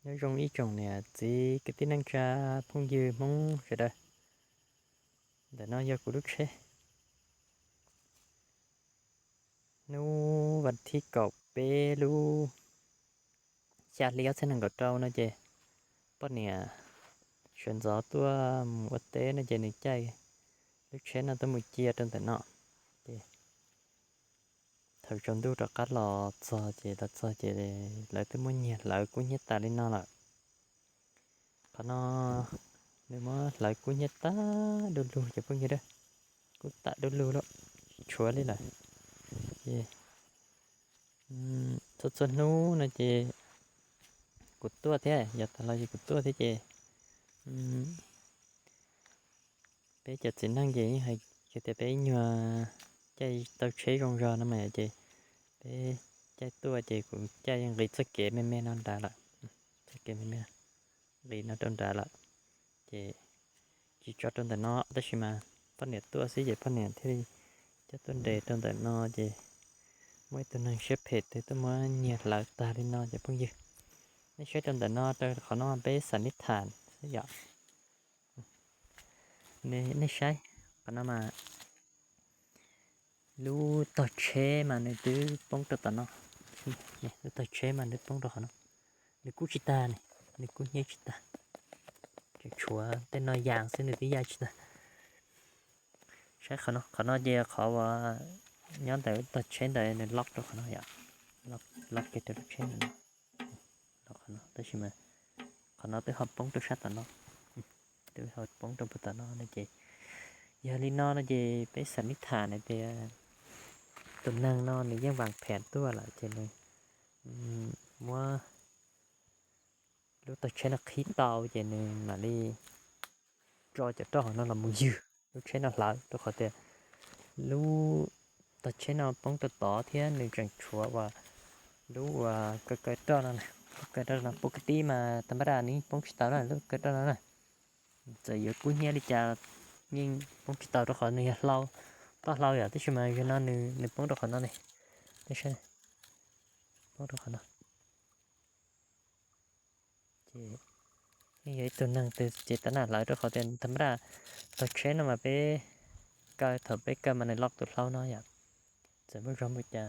Nyob zoo ib tsoom niam txiv kwv tij neej tsa phooj ywg Hmoob sawv daws. Ntawm no yog kuv lub tsheb. Hnub vas thib kaum peb lub xya hli ob txhiab nees nkaum rau no ces poj niam sawv ntxov tuaj mus ua teb no ces nws caij lub tsheb no tuaj mus cia rau ntawm no. Ces thaum tsaus ntuj rov qab los txog ces los txog ces lawv twb muab nyiag hlawv kub hnyiab tas li no lawm. Qhov no nws muab hlawv kub hnyiab tas du lug ces phooj ywg, kub tas du lug lawm, tshuav li lawm. Txhua txhua hnub no ces kuv tuaj thiab, yav tas los ces kuv tuaj thiab ces peb cov txiv neej ces yeej hais tias peb ib nyuag caij tau tsheb zoo zog no mas ces peb caij tuaj ces kuv caij nqis txoj kev me me no nrad lawm, txoj kev me me nqis no rau nrad lawm, ces tsis tso rau ntawm no tab sis mas poj niam tuaj xwb ces poj niam thiaj li coj tuaj nres rau ntawm no ces muaj ib tug neeg siab phem twg tuaj muab nyiag hlawv tag li no ces phooj ywg, nej saib rau ntawm no rau qhov no peb xam nib tham xwb yom. Nej saib qhov no mas lub tog tsheb mas nws twb poob rau tom no, lub tog tsheb mas nws poob rau qhov no, nws kub tsis tag ne, nws kub hnyiab tsis tag, tseem tshuav tej no yas xwb nws twb ya tsis tag. Saib qhov no, qhov no ces qhov uas nyob ntawm tog tsheb ntawd nws lob rau qhov no yom, lob kiag rau lub tsheb ntawd no, tab sis mas qhov no twb ho poob rau sab tom no, twb ho poob rau puag tom no no ces, yog li no no ces peb xam nib tham hais tias tus neeg no nws yeej vam phem tuaj lawm ces nws muab lub tog tsheb no qhib tau ces nws mam li tso cov roj hauv no los mus ywg lub tsheb no hlawv, rau qhov tias lub tog tsheb no poob rau tod thiab nws tseem tshuav uas lub uas kaw kaw roj no, lub kaw roj no poob kiag tib mas tas npaj daj nws yeej poob tsis tau na, lub kaw roj no na. Txawm yuav kub hnyiab li cas yeej poob tsis tau rau qhov nws yog hlau, toj hlau yom, tab sis mas yog no nws poob rau qhov no ne, poob rau qhov no. Ces yeej yog ib tug neeg twg txiav tav naj hlawv, rau qhov tias tas npaj daj tog tsheb no mas peb kaw, thaum peb kaw mas nws lob tus hlau no yom, txawm muaj zog npaum cas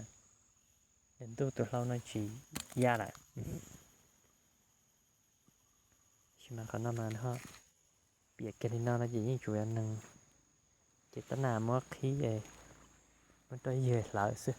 nws ntuj tus hlau no tsis ya lawm. Tab sis mas qhov no mas ho piam kiag li no no ces yeej tsuas yog neeg ces tab naj muab qhib, muab roj ywg hlawv xwb.